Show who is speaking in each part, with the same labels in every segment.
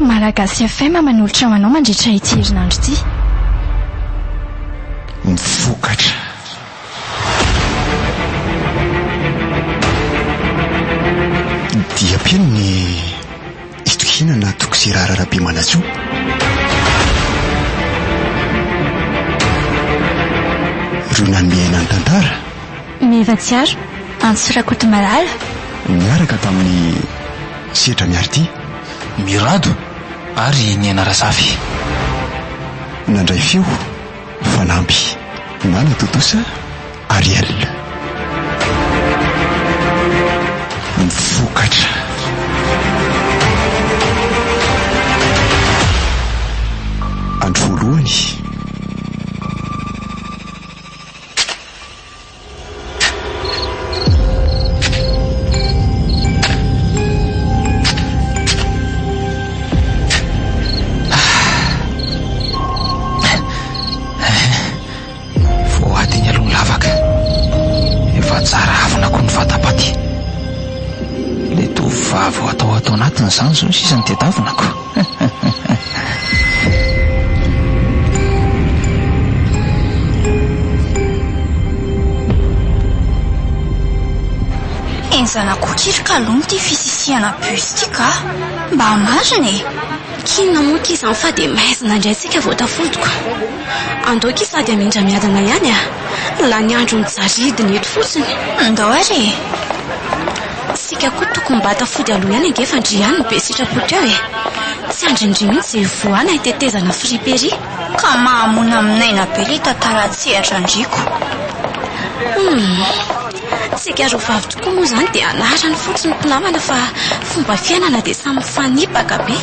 Speaker 1: Malagasy FM manolotra ho anao mandritra ity herinandro ity.
Speaker 2: Ny vokatra. Dia mpino ny itokiana na Toky Gérard Rabemanantsoa. Ireo nanome aina ny tantara.
Speaker 1: Meva Tsiaro, Antso Rakotomalala.
Speaker 2: Niaraka tamin'i Sedra Miaridia.
Speaker 3: Mirado ary Niaina Razafy.
Speaker 2: Nandray feo, Fanampy, Nanatontosa, Ariel. Ny vokatra. Andro voalohany.
Speaker 3: Voady iny aloha ny lavaka. Efa tsara avona koa ny vatapaty. Ilay tovovavy ho atao ato anatiny izany izao sisa no tediavinako.
Speaker 4: Henjana koa ky ry kalony ity fisisihana bus ity ka! Mba marina e!
Speaker 5: K'inona moa ity izany fa dia maizina indray tsika vao tafodiko. Andao ky sady hamindra miadana ihany a! Lany andro mijaridina eto fotsiny.
Speaker 4: Ndao ary e!
Speaker 5: Isika koa tokony mba tafody aloha ihany ange fa ndry ihany no be sitrapo teo e! Tsy andrin'ndry mihitsy izay hivoahana hitetezana friperie.
Speaker 4: Ka mahamonamonaina be ilay tantara an-tsehatra ndriko.
Speaker 5: Humm. Tsika roa vavy tokoa moa izany dia anarany fotsiny mpinamana fa fomba fiainana dia samy mifanipaka be.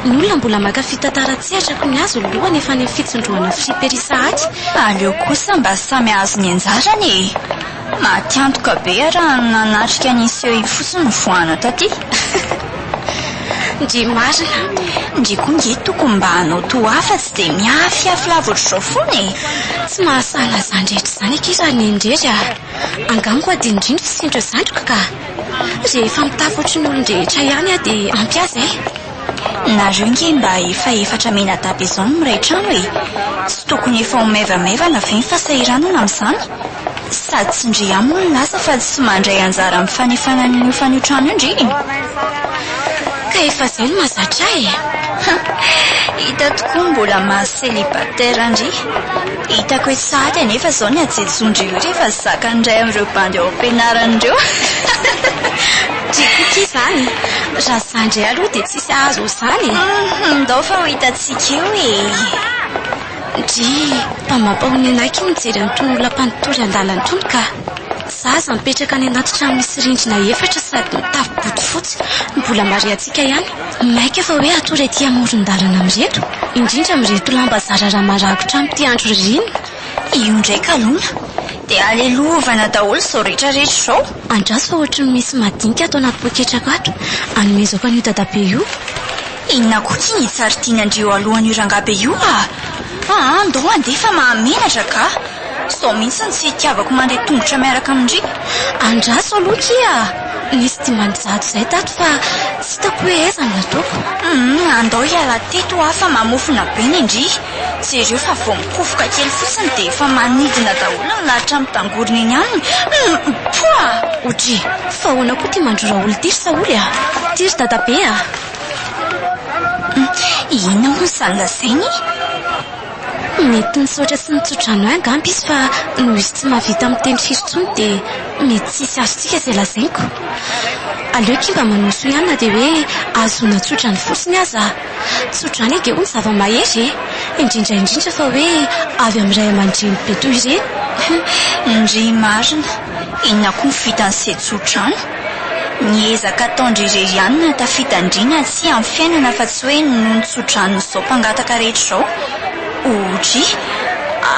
Speaker 5: Ny olona mbola mankafy tantara an-tsehatra ko ny azy ny lohany efa any amin'ny fitsindrohana friperie sahady.
Speaker 4: Aleo kosa mba samy hahazo ny anjarany e! Maty antoka be aho raha nanatrika an'iny seho iny fotsiny nivoahana taty.
Speaker 5: Ndry marina.
Speaker 4: Ndry koa nge tokony mba hanao toa hafa tsy dia miafiafy lava ohatr'izao foana e!
Speaker 5: Tsy mahasahala izany rehetra izany akia raha neny irery a! Angamba adinondry ny fisian'ireo zandriko ka! Rehefa mitafy ohatry ny olon-drehetra ihany aho dia ampy ahy izay.
Speaker 4: Nareo nge mba efa efatra mianadahy be izao no miray trano e! Tsy tokony efa ho maivamaivana ve ny fahasahiranana amin'izany? Sady tsy ndry ihany moa no lasa fa tsy mandray anjara amin'ny fanefana ny hofan'io trano io ndry e!
Speaker 5: Ka efa izay no mahazatra ahy e!
Speaker 4: Hita tokoa mbola maha célibataire an-dry. Hitako eto sahady anefa izao ny hajejoan-dry io rehefa zakan'ny iray amin'ireo bandy ao am-pianarana ireo.
Speaker 5: Ndry koa ki izany? Raha izaho indray aloha dia tsisy hahazo an'izany e!
Speaker 4: Ndao fa ho hitantsika eo e!
Speaker 5: Ndry, mba mampahonena ahy ky mijery an'itony olona mpanotory an-dalana itony ka! Zaza mipetraka any anaty trano misy rindrina efatra sady mitafy bodofotsy no mbola marihantsika ihany. Maika fa hoe hatory aty amoron-dalana amin'ireto, indrindra amin'ireto lamba zara raha marakotra amin'ity andro ririnina.
Speaker 4: Io indray kalona, dia alelovana daholo izao rehetra rehetra izao.
Speaker 5: Andraso fa ohatry ny misy madinika ato anaty poketrako ato, anomezako an'io dadabe io.
Speaker 4: Inona koa ity ny tsaritinandry eo alohan'io rangahy be io ah! Aa ndao handeha fa mahamenatra ka! Izao mihitsy no tsy itiavako mandeha tongotra miaraka amin-dry.
Speaker 5: Andraso aloha kia! Nisy 500 izay tato fa tsy hitako hoe aiza no nataoko.
Speaker 4: Humm andao hiala teto aho fa mamofona be ny ndry. Jereo fa vao mikofoka kely fotsiny dia efa manidina daholo ny lalitra mitangorona eny aminy. Humm poa!
Speaker 5: Odry! Fa ahoana koa ity mandrora olona ity ry Saholy a! Ity ry dadabe a!
Speaker 4: Inona moa izany lazainy?
Speaker 5: Mety nisaotra sy nitso-drano ahy angamba izy fa noho izy tsy mahavita miteny firy intsony dia mety tsy hisy azontsika izay lazaiko. Aleo akia mba manao soa ihany na dia hoe ahazoana tso-drano fotsiny aza. Tso-drano ange hono zava-mahery e! Indrindra indrindra fa hoe avy amin'ny ray aman-dreny be toy ireny.
Speaker 4: Ndry marina! Inona koa ny vitan'ise tso-drano? Ny ezaka ataon-dry irery ihany no hahatafita an-dry na tsia amin'ny fiainana fa tsy hoe noho ny tso-dranon'izao mpangataka rehetra izao. Oudry!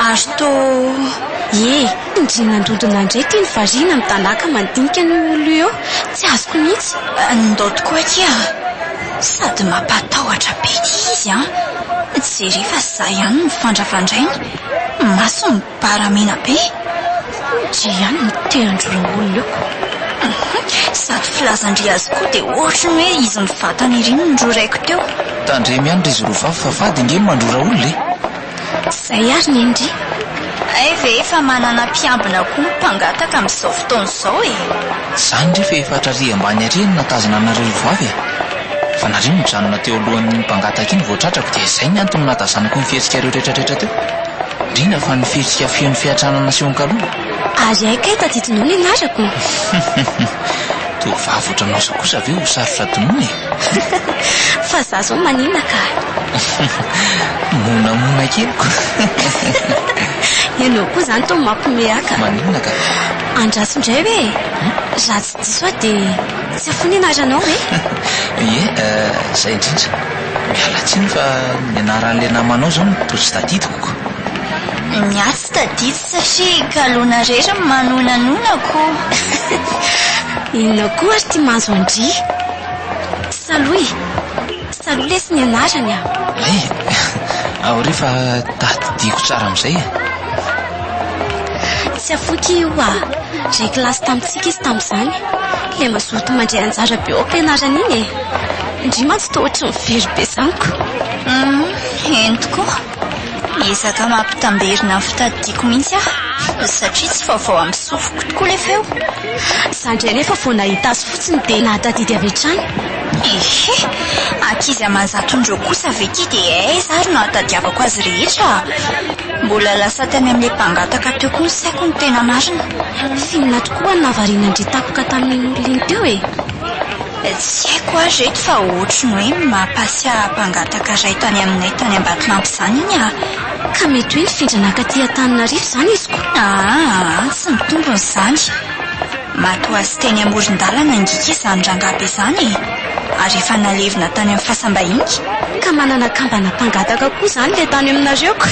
Speaker 4: Ary toa.
Speaker 5: Ie, ndry nandondona indray ity ny variana midanàka mandinika an'io olona io eo. Tsy azoko mihitsy.
Speaker 4: Ndao tokoa akia a! Sady mampatahotra be ity izy an! Jereo fa za ihany no fandrafandrainy. Masony Bara mena be?
Speaker 5: Ndry ihany no te handrora olona eo ko.
Speaker 4: Sady filazan-dry azy koa dia ohatry ny hoe izy mivantana ery no nororaiko teo.
Speaker 3: Tandremo ihany ry izy roa vavy fa fady ange ny mandrora olona e!
Speaker 5: Izay ary ny ndry.
Speaker 4: Hay ve efa manana mpiambina koa ny mpangataka amin'izao fotoana izao e!
Speaker 3: Izany re fa efa hatrary ambany ary no nahatazana anareo roa vavy e! Fa nareo nijanona teo alohan'iny mpangataka iny vao tratrako dia izay ny antony nahatazanako ny fihetsikareo retraretra teo. Indrindra fa ny fihetsika feno fiantrana nasehon'i Kalolo.
Speaker 5: Ary hay kay tadidinao ny anarako?
Speaker 3: Tovovavy ohatranao izao kosa ve ho sarotra adinoina e?
Speaker 5: Fa za zao maninona ka?
Speaker 3: Monamoana kely ko.
Speaker 5: Ianao koa izany toa mampiomehy ahy ka.
Speaker 3: Maninona ka?
Speaker 5: Andraso indray hoe e! Raha tsy diso aho dia tsy afoy ny anaranao e!
Speaker 3: Ie, izay indrindra. Miala tsiny fa ny anaran'ilay namanao izao no toa tsy tadidiko ko.
Speaker 4: Ny ahy tsy tadidy satria galona irery no manonanona ko.
Speaker 5: Inona koa ary ity mahazo an-dry? Salohy! Salohy lesy ny anarany a!
Speaker 3: Hay! Ao re fa tadidiko tsara amin'izay e!
Speaker 5: Tsy afoiko io a! Iray kilasy tamintsika izy tamin'izany. Ilay mazoto mandray anjara be ao am-pianarana iny e! Ndry mantsy toa ohatry ny very be izany ko!
Speaker 4: Hum, eny tokoa. Miezaka mampitamberina ny fitadidiako mihitsy aho, satria tsy vaovao amin'ny sofiko tokoa ilay feo.
Speaker 5: Izaho indray anefa vao nahita azy fotsiny dia nahatadidy avy hatrany.
Speaker 4: Ehe! Ankizy aman-jaton'ireo kosa ve ity dia aiza ary no hahatadiavako azy rehetra? Mbola lasa tany amin'ilay mpangataka teo koa ny saiko no tena marina.
Speaker 5: F'inona tokoa no nahavariana an-dry tampoka tamin'iny olona iny teo e?
Speaker 4: Tsy haiko ary reto fa ohatry ny hoe mampasiahy mpangataka iray tany aminay tany Ambatolampy izany iny ah.
Speaker 5: Ka mety hoe nifindra nankaty Antananarivo izany izy ko.
Speaker 4: Aa, tsy mitombina izany. Maty ho azy teny amoron-dalana angiky izany rangahy be izany e! Ary efa nalevina tany amin'ny fasam-bahiny.
Speaker 5: Ka manana kambana mpangataka koa izany ilay tany aminareo ko.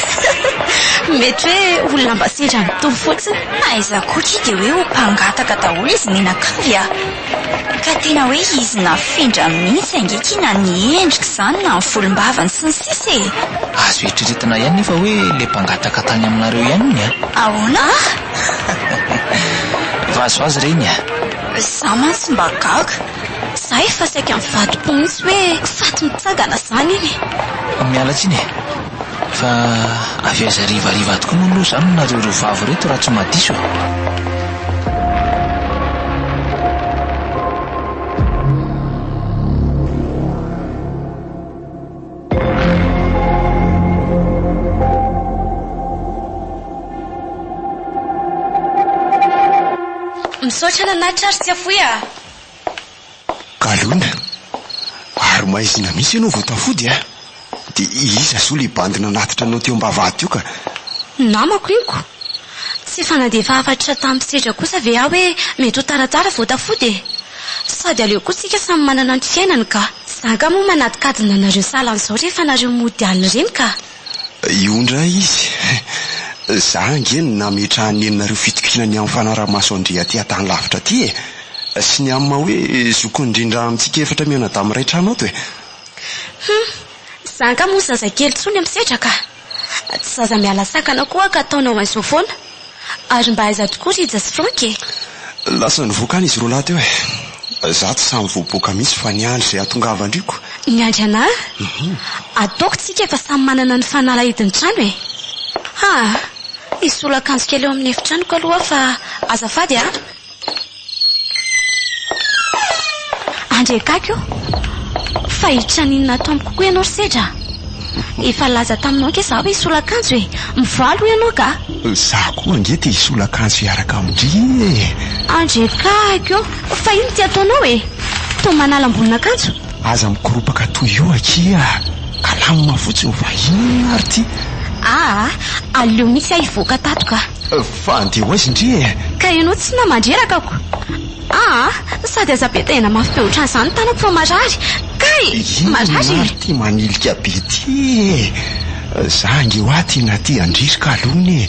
Speaker 5: Mety hoe olona mba sendra mitovy fotsiny.
Speaker 4: Aiza koa ity dia hoe ho mpangataka daholo izy mianakavy ah. Ka tena hoe izy nafindra mihitsy ange ky na ny endrika izany na ny volombavany sy ny sisa e!
Speaker 3: Azo eritreretina ihany nefa hoe ilay mpangataka tany aminareo ihany iny a!
Speaker 4: Ahoana?
Speaker 3: Vazivazy re iny a!
Speaker 4: Za mantsy mba gaga.
Speaker 5: Za efa saika nivadi-po mihitsy hoe faty mitsangana izany iny.
Speaker 3: Miala tsiny e! Fa avy aiza harivariva tokoa moa aloha izany nareo roa vavy ireto raha tsy mahadiso e?
Speaker 5: Misaotra nanatitra ry Tsiafoy a!
Speaker 2: Galona, ary maizina mihitsy ianao vao tafody a! Dia iza soa ilay bandy nanatitra anao teo am-bavahady teo ka?
Speaker 5: Namako iny ko! Tsy efa nandefa hafatra tamin'i Sedra kosa ve aho hoe mety ho taratara vao tafody e? Sady aleo koa tsika samy manana ny fiainany ka! Za nga moa manadikadina anareo sahala an'izao rehefa nareo mody alina ireny ka!
Speaker 2: Io indray izy. Za ange no nametrahan'ny neninareo fitokiana ny amin'ny fanarahamaso an-dry aty an-tany lavitra aty e! Sy ny amin'ny maha hoe zokiny indrindra amintsika efatra mianadahy miray trano ato e!
Speaker 5: Hum! Za nga moa zazakely intsony misedra ka! Tsy zaza miala sakana koa aho ka ataonao an'izao foana. Ary mba aiza tokoa Rija sy Franck e?
Speaker 2: Lasa nivoaka any izy roalahy teo e! Za tsy samy voaboaka mihitsy fa niandry izay hahatongavan-driko.
Speaker 5: Niandry anah? Ataoko tsika efa samy manana ny fanalahidin'ny trano e! Haa! Hisolo akanjo kely eo amin'ny efitranoko aloha aho fa azafady a! Andriakako o! Fa hiditra n'inona ato amiko koa ianao ry Sedra a! Efa nilaza taminao ange izaho hoe hisolo akanjo e! Mivoaha aloha ianao ka!
Speaker 2: Izaho koa ange te hisolo akanjo hiaraka amin-dry e!
Speaker 5: Andriakako o! Fa inona ity ataonao e? Toa manala ambonin'akanjo?
Speaker 2: Aza mikoropaka toy io akia a! Kalamina fotsiny fa inona ary ity?
Speaker 5: Aa! Aleo mihitsy aho hivoaka tato ka!
Speaker 2: Fa andeha ho aiza ndry e?
Speaker 5: Ka ianao tsy namandreraka ko! Aa! Sady aza petahina mafy be ohatran'izany ny tanako fa marary! Kay!
Speaker 2: Inona
Speaker 5: Marary e!
Speaker 2: ary ity manilika be ity e? Za ange hoa tena tia an-dry ry kalona e!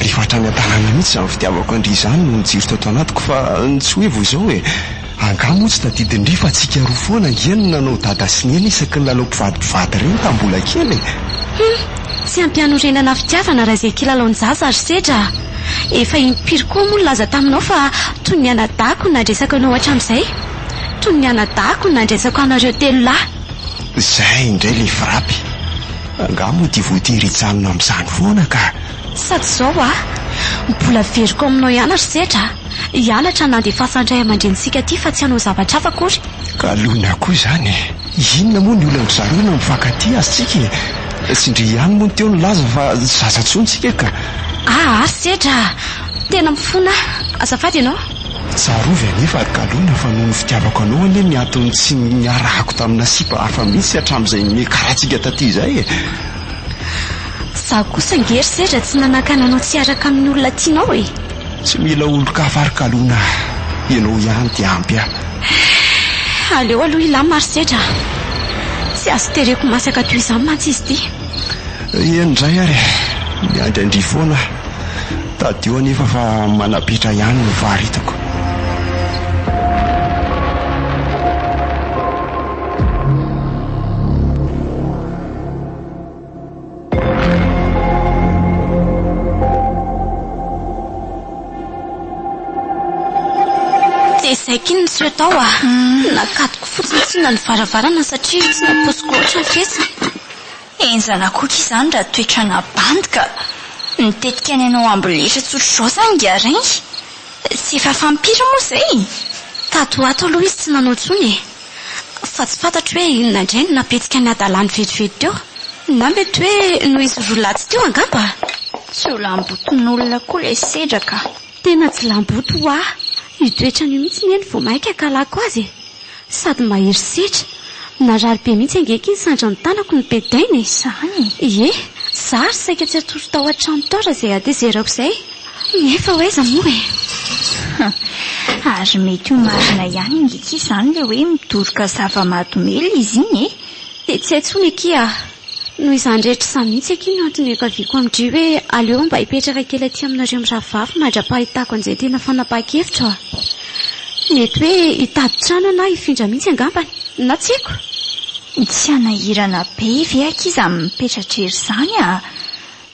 Speaker 2: Rehefa hatrany an-tanàna mihitsy izany fitiavako an-dry izany no nitsiry tato anatiko fa tsy hoe vao izao e! Angaha moa tsy tadidin-dry fa tsika roa foana ange no nanao dada sy neny isaky ny lalao mpivady mpivady ireny tamin'ny mbola kely e!
Speaker 5: Hum! Tsy ampy hanorenana fitiavana raha izay kilalaon-jaza ry sedra a! Efa impiry koa moa nilaza taminao fa toy ny anadahiko no nandresako anao hatramin'izay. Toy ny anadahiko no nandresako anareo telolahy.
Speaker 2: Izay indray ilay frapy. Angaha moa dia voatery hijanona amin'izany foana ka.
Speaker 5: Sady izao a! Mbola averiko aminao ihany ry Sedra a! Hianatra nandefasan-dray aman-drenintsika aty fa tsy hanao zavatra hafa akory.
Speaker 2: Ka lona koa izany e! Inona moa ny olan-dry zareo na mifankatia aza tsika e? Tsy ndry ihany moa no teo nilaza fa zaza intsony tsika ka.
Speaker 5: Aa ry Sedra a! Tena mifona aho. Azafady ianao.
Speaker 2: Tsarovy anefa ry Galona fa noho ny fitiavako anao anie ny antony tsy niarahako tamina sipa hafa mihitsy hatramin'izay niakarantsika taty izay e!
Speaker 5: Izaho kosa ange ry Sedra tsy nanakana anao tsy hiaraka amin'ny olona tianao e!
Speaker 2: Tsy mila olon-kafa ry Galona a! Ianao ihany dia ampy ahy.
Speaker 5: Aleo aloha hilamina ry Sedra a! Tsy azo tereko masaka toy izany mantsy izy ity.
Speaker 2: Eny indray ary e! Miandry an-dry foana aho. Tadidio anefa fa manam-petra ihany ny faharetako.
Speaker 5: Dia izay ky ny niseho tao ah. Nakatoko fotsiny tsinona ny varavarana satria tsy nampoiziko loatra ny fihetsiny.
Speaker 4: Henjana koa akia izany raha toetrana bandy ka. Nitetika ny hanao amboletra tsotr'izao izany ingahy Rainy. Tsy efa fampiry moa izay?
Speaker 5: Tato ho ato aloha izy tsy nanao intsony e. Fa tsy fantatro hoe inona indray no nampihetsika ny hadalany vetivety teo. Na mety hoe noho izy roa lahy tsy teo angamba?
Speaker 4: Tsy ho lambotin'olona koa ilay sedra ka.
Speaker 5: Tena tsy lamboty hoa. Io toetrany io mihitsy anie no vao mainka ankahalako azy e. Sady mahery setra. Narary be mihitsy ange akia ny sandrin'ny tanako nobedaina e.
Speaker 4: Izany
Speaker 5: e? Ie. Za ary saika tsy hatory tao an-trano tao raha izay hatezerako izay. Nefa ho aiza moa e?
Speaker 4: Ary mety ho marina ihany ange akia izany ilay hoe midoroka zava-mahadomelina izy iny e!
Speaker 5: Dia tsy hay intsony akia a! Noho izany rehetra izany mihitsy akia no antony iankaviako amin-dry hoe aleo aho mba hipetraka kely aty aminareo mirahavavy mandra-pahitako an'izay tena fanapahan-kevitro a! Mety hoe hitady trano aho na hifindra mihitsy angambany, na tsy haiko!
Speaker 4: Tsy hanahirana be ve akia izany mipetra-drery izany a!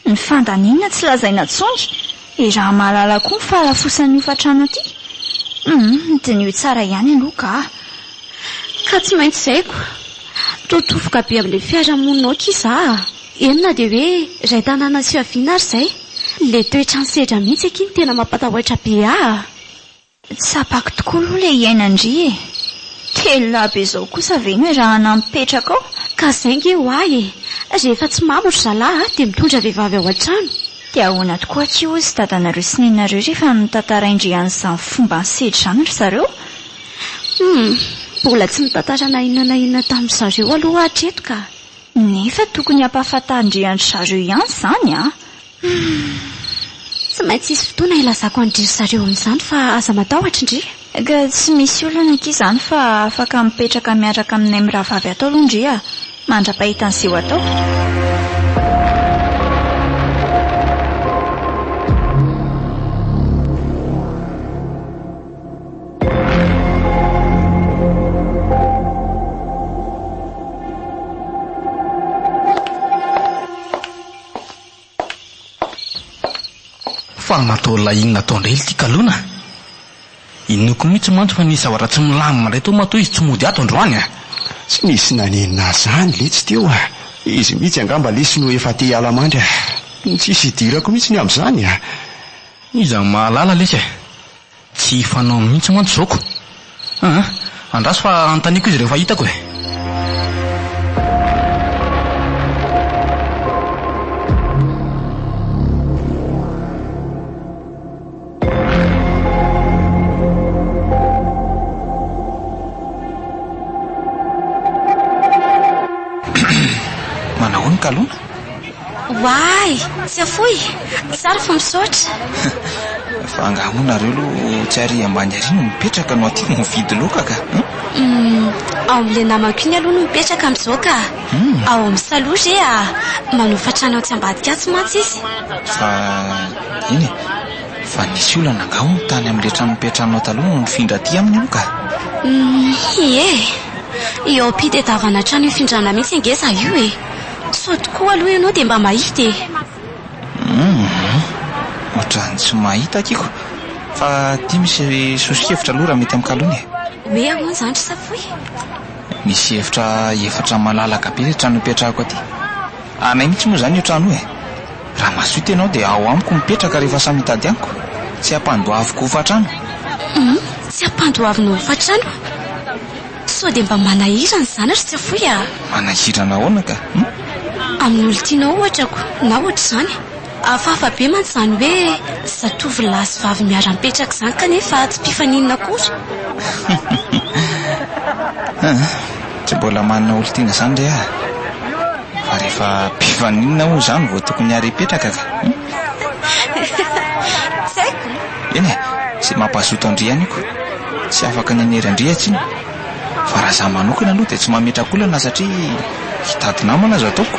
Speaker 4: Ny fandaniana tsy lazaina intsony, e raha mahalala koa ny fahalafosan'ny hofantrano aty. Humm, diniho tsara ihany aloha ka.
Speaker 5: Ka tsy maintsy zaiko. Toa tofoka be amin'ilay fiarahamonina ao akia za a! Eny na dia hoe iray tanàna sy fiaviana ary izay. Ilay toetran'i Sedra mihitsy akia no tena mampatahotra be ahy a!
Speaker 4: Tsapako tokoa aloha ilay iainandry e! Telolahy be izao kosa ve no iarahana mipetraka ao?
Speaker 5: Ka izay nge ho ahy e! Rehefa tsy mamo ry zalahy dia mitondra vehivavy ao an-trano.
Speaker 4: Dia ahoana tokoa akia hozy dadanareo sy neninareo rehefa notantarain-dry an'izany fomba nisedra izany ry zareo?
Speaker 5: Hum, mbola tsy nitantara na inona na inona tamin-dry zareo aloha aho hatreto ka!
Speaker 4: Nefa tokony hampahafantarin-dry an-dry zareo ihany izany an!
Speaker 5: Humm. Tsy maintsy hisy fotoana hilazako an-dry zareo an'izany fa aza matahotra ndry.
Speaker 4: Ka tsy misy olana akia izany fa afaka mipetraka miaraka aminay mirahavavy ato aloha ndry a! Mandra-pahita an'izay ho atao.
Speaker 3: Fa natao ilay inona tao indray ity kalona? Inoako mihitsy mantsy fa nisy zavatra tsy milamina indray tao matoa izy tsy mody ato androany a!
Speaker 2: Tsy nisy nanenina azy izany letsy teo a! Izy mihitsy angamba lesy no efa te hiala mandry a! Tsisy idirako mihitsy ny amin'izany a!
Speaker 3: Iza no mahalala lesy e! Tsy hifanao mihitsy mantsy izao ko! Aa! Andraso fa anontaniako izy rehefa hitako e! Manahoana Kalona?
Speaker 5: Oay! Tsy afoy! Tsara fa misaotra!
Speaker 3: Fa angaha moa nareo aloha tsy ary ambany ary no mipetraka no aty no mividy laoka ka?
Speaker 5: Hum, ao amin'ilay namako iny aloha no mipetraka amin'izao ka! Ao amin'ny saloa re a! Manofa trano atsy ambadika atsy mantsy izy.
Speaker 3: Fa eny e! Fa nisy olana angaha hono tany amin'ilay trano nipetrahanao taloha no nifindra aty aminy hono ka?
Speaker 5: Hum, ie! Eo am-pitadiavana trano hifindrana mihitsy ange izaho io e! Sao tokoa aloha ianao dia mba mahita e!
Speaker 3: Hum. Ohatran'ny tsy mahita akiko. Fa ity misy soso-kevitra aloha raha mety amin'i Kalony e.
Speaker 5: Hoe ahoana izany ry Safoy?
Speaker 3: Misy efitra efatra malalaka be ilay trano ipetrahako aty. Anay mihitsy moa izany io trano io e. Raha mazoto ianao dia ao amiko mipetraka rehefa samy hitady amiko. Tsy ampandoaviko hofantrano.
Speaker 5: Hum, tsy ampandoavinao hofantrano? Sao dia mba manahirana izany ry Tsiafoy a!
Speaker 3: Manahirana ahoana ka? Hum?
Speaker 5: Amin'ny olon-tianao ohatra ko, na ohatr'izany. Hafahafa be mantsy izany hoe zatovo lahy sy vavy miara-mipetraka izany kanefa tsy mpifaninona akory.
Speaker 3: Aa, tsy mbola manana olon-tiana izany re aho. Fa rehefa mpifaninona moa izany vao tokony hiara-hipetraka ka. Hum?
Speaker 4: Tsy haiko.
Speaker 3: Eny e, izay mampazoto an-dry ihany io ko. Tsy afaka ny hanery an-dry atsimo. Fa raha izaho manokana aloha dia tsy mametraka olana satria hitady namana aza ataoko.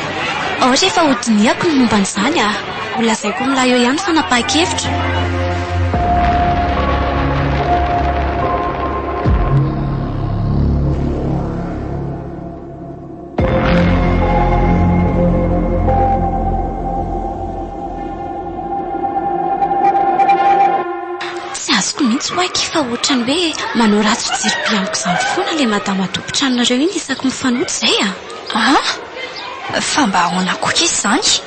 Speaker 5: Ao rehefa hodinihako ny momba an'izany a! Ho lazaiko amin'ilay eo ihany ny fanapahan-kevitro. Tsy azoko mihitsy ho'a akia fa ohatran'ny hoe manao ratsy fijery be amiko izany foana ilay madama tompon-tranonareo iny isaky mifanojo izay a!
Speaker 4: An! Fa mba ahoana koa akia izany?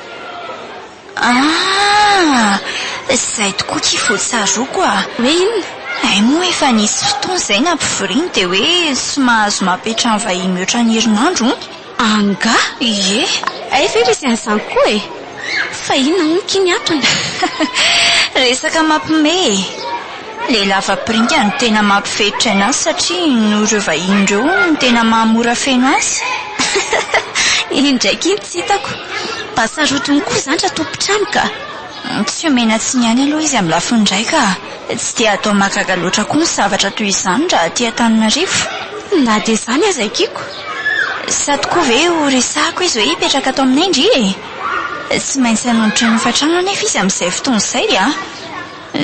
Speaker 4: Ah! Izay tokoa akia vao tsaroako a!
Speaker 5: Hoe inona?
Speaker 4: Hay moa efa nisy fotoana izay nampivoriany dia hoe tsy mahazo mampiantrano vahiny mihoatra ny herinandro hono.
Speaker 5: Angaha?
Speaker 4: Ie.
Speaker 5: Hay ve nisy an'izany koa e? Fa inona hono ky ny antony?
Speaker 4: Resaka mampime e! Le lavapiringa no tena mampifetra anazy satria noho ireo vahiny ireo hono no tena maha mora feno azy.
Speaker 5: Iny ndraiky iny tsy hitako. Mba sarotiny koa izany raha tompon-trano ka.
Speaker 4: Tsy omena tsiny ihany aloha izy amin'ny lafiny iray ka. Tsy dia atao mahagaga loatra koa ny zavatra toy izany raha aty Antananarivo.
Speaker 5: Na dia izany aza ekeko.
Speaker 4: Sady koa ve ho resahako izy hoe hipetraka ato aminay ndry e? Tsy maintsy hanonitra ny hofantrano anefa izy amin'izay fotoana izay a!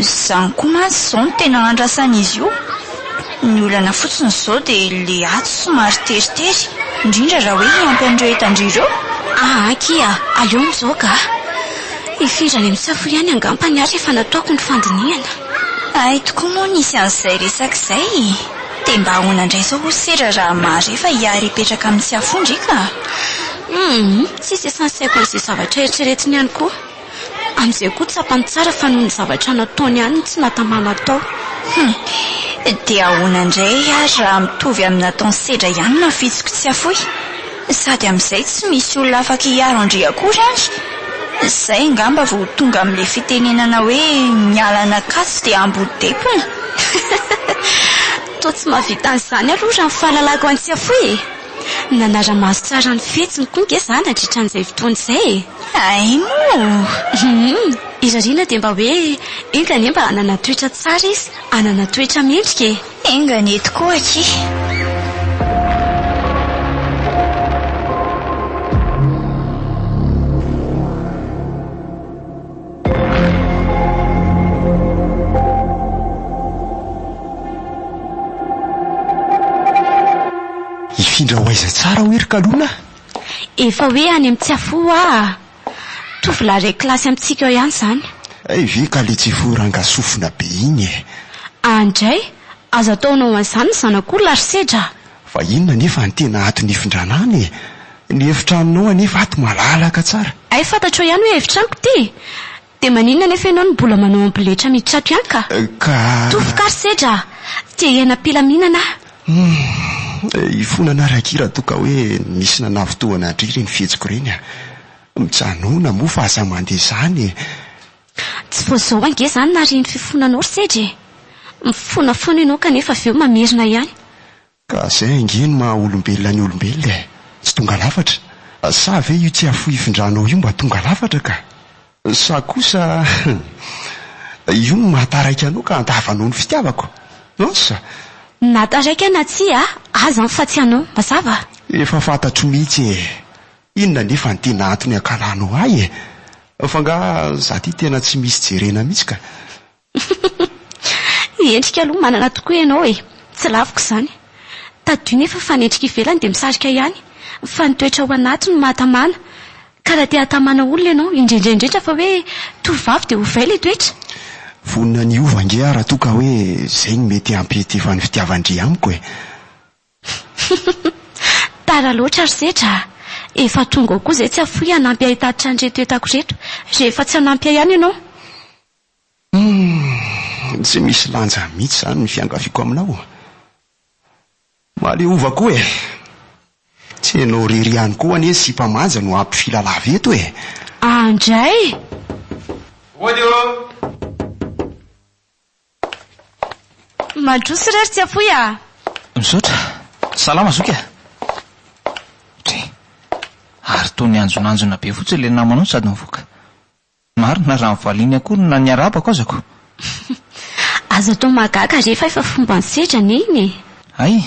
Speaker 4: Izany koa mantsy izao no tena andrasan'izy io. Ny olana fotsiny izao dia ilay ato somary teritery, indrindra raha hoe hiampy an'ireo entan-dry ireo.
Speaker 5: Aa akia, aleo amin'izao ka. Hifindra any amin'ny Safo ihany angamba ny ahy rehefa nataoko ny fandinihana.
Speaker 4: Hay tokoa moa nisy an'izay resaka izay e! Dia mba ahoana indray izao hoy sera raha mahare fa hiary hipetraka amin'ny Tsiafoy ndry ka?
Speaker 5: Humm, tsisy isan'ny saiko an'izay zavatra eritreretiny ihany koa. Amin'izay koa tsapany tsara fa noho ny zavatra nataony ihany no tsy nahatamana tao.
Speaker 4: Hum! Dia ahoana indray ary raha mitovy amin'ny nataon'i Sedra ihany ny fihetsiko Tsiafoy? Sady amin'izay tsy misy olona afaka hiaro an-dry akory any. Izay angamba vao tonga amin'ilay fitenenana hoe miala an'Ankatso dia Ambodidepona.
Speaker 5: Toa tsy mahavita an'izany aloha raha ny fahalalako an'i Tsiafoy e! Nanara-maso tsara ny fihetsiny koa nge za nandritra an'izay fotoana izay e!
Speaker 4: Hay moa!
Speaker 5: Hum! Irariana dia mba hoe enga anie mba hanana toetra tsara izy, hanana toetra mendrika e!
Speaker 4: Enga anie tokoa akia!
Speaker 2: Hifindra ho aiza tsara hoe ry Kalona?
Speaker 5: Efa hoe any amin'ny Tsiafoy hoa a! Tovolahy iray kilasy amintsika eo ihany izany.
Speaker 2: Hay ve ka le Tsiafoy ranga sofina be iny e!
Speaker 5: Andray, aza ataonao an'izany ny zanak'olona ry Sedra a!
Speaker 2: Fa inona anefa ny tena antony hifindrana any e? Ny efitranonao anefa ato malalaka tsara.
Speaker 5: Hay fantatrao ihany hoe efitranoko ity e! Dia maninona anefa ianao no mbola manao amboletra miditra ato ihany ka?
Speaker 2: Ka.
Speaker 5: Tofoka ry Sedra a! Te hiaina am-pilaminana aho.
Speaker 2: Humm. Hifonana ary akia raha toa ka hoe nisy nanavy-tohana an-dry ireny fihetsiko ireny a! Mijanona moa fa aza mandeha izany e!
Speaker 5: Tsy vao izao ange izany narian'ny fifonanao ry Sedra e! Mifona foana ianao kanefa avy eo mamerina ihany.
Speaker 2: Ka zay ange no maha olombelona ny olombelona e! Tsy tonga lafatra. Sa ve io tsy afoy hifindranao io mba tonga lafatra ka? Sa kosa io no maha taraiky anao ka andavanao ny fitiavako? Asa!
Speaker 5: Na taraiky aho na tsia, aza ny fa tsy anao. Mazava?
Speaker 2: Efa fantatro mihitsy e! Inona anefa ny tena antony ankalanao ahy e? Fa angaha za ty tena tsy misy jerena mihitsy ka?
Speaker 5: Endrika aloha manana tokoa ianao e! Tsy laviko izany. Tadidio nefa fa ny endrika ivelany dia misarika ihany, fa ny toetra ao anaty no mahatamana. Ka raha te hahatamana olona ianao, indrindra indrindra fa hoe tovovavy dia ovay ilay toetra.
Speaker 2: Vonona ny hiova ange aho raha toa ka hoe izay no mety hampietefa ny fitiavan-dry amiko e!
Speaker 5: Tara loatra ry Sedra a! Efa tonga ao koa izay tsy afoy hanampy ahy hitatitra an'ireto entako ireto, rehefa tsy hanampy ahy ihany ianao.
Speaker 2: Humm! Tsy misy lanja mihitsy izany ny fiangaviako aminao. Mahaleova koa e! Tsy ianao irery ihany koa anie sipa manja no hampifila lava eto e!
Speaker 5: Andray!
Speaker 6: Ody ô!
Speaker 5: Mandroso re ry Tsiafoy a!
Speaker 3: Misaotra. Salama zoky a! Dre! Ary toa nianjonanjona be fotsiny ilay namanao sady nivoaka. Marina raha nivaliany akory na niarahaba ko aza ko.
Speaker 5: Aza atao mahagaga re fa efa fomban'ny sedra anie iny e!
Speaker 3: Hay!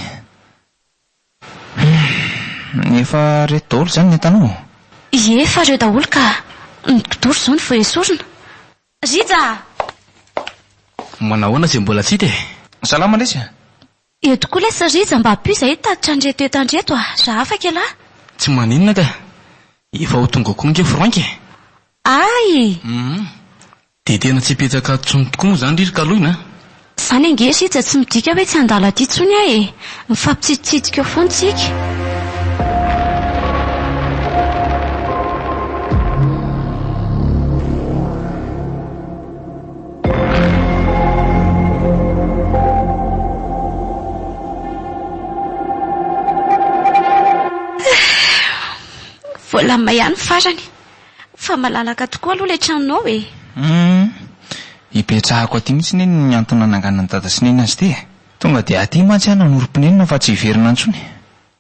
Speaker 3: Humm! Efa reto daholo izany ny entanao?
Speaker 5: Ie efa reo daholo ka! Ny kidoro izao no vao esorina. Rija a!
Speaker 6: Manahoana izay mbola tsy hita e?
Speaker 3: Salama lesy a!
Speaker 5: Eto koa lesy Rija mba ampio izay hitatitra an'ireto entana ireto a! Raha afaka ialahy.
Speaker 6: Tsy maninona ka! Efa ho tonga koa ange Franck e!
Speaker 5: Ay!
Speaker 6: Hum! Dia tena tsy hipetraka ato intsony tokoa moa izany ry ry Kaloina a!
Speaker 5: Izany ange Rija tsy midika hoe tsy handalo aty intsony aho e! Mifampitsiditsidika eo foana isika. Voalamina ihany ny farany. Fa malalaka tokoa aloha ilay tranonao e!
Speaker 3: Hum! Hipetrahako aty mihitsy anie ny antony nananganan'i Dada sy Neny azy ity e! Tonga dia aty mantsy aho nanorim-ponenana fa tsy hiverina intsony.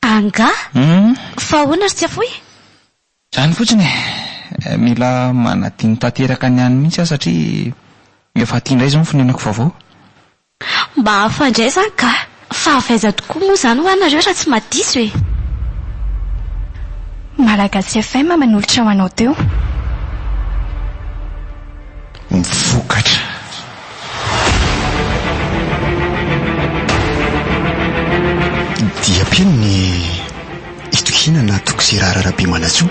Speaker 5: Angaha?
Speaker 3: Hum!
Speaker 5: Fa ahoana ry Tsiafoy?
Speaker 3: Izany fotsiny e! Mila manadino tanteraka ny any mihitsy aho satria efa aty indray izao ny fonenako vaovao.
Speaker 5: Mba hafa indray izany ka! Fa avy aiza tokoa moa izany hoa nareo raha tsy madiso e?
Speaker 1: Malagasy FM manolotra ho anao teo.
Speaker 2: Mivokatra. Dia mpino ny itokiana na Toky Gérard Rabemanantsoa.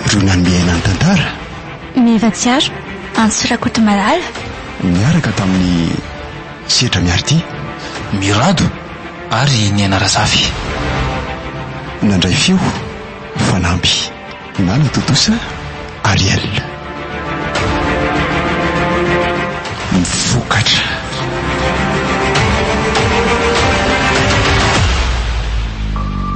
Speaker 2: Ireo nanome aina ny tantara.
Speaker 5: Meva Tsiaro,
Speaker 4: Antso Rakotomalala.
Speaker 2: Niaraka tamin'i Sedra Miaridia.
Speaker 3: Mirado ary Niaina Razafy.
Speaker 2: Nandray feo, Fanamby. Nanatontosa, Ariel. Mivokatra.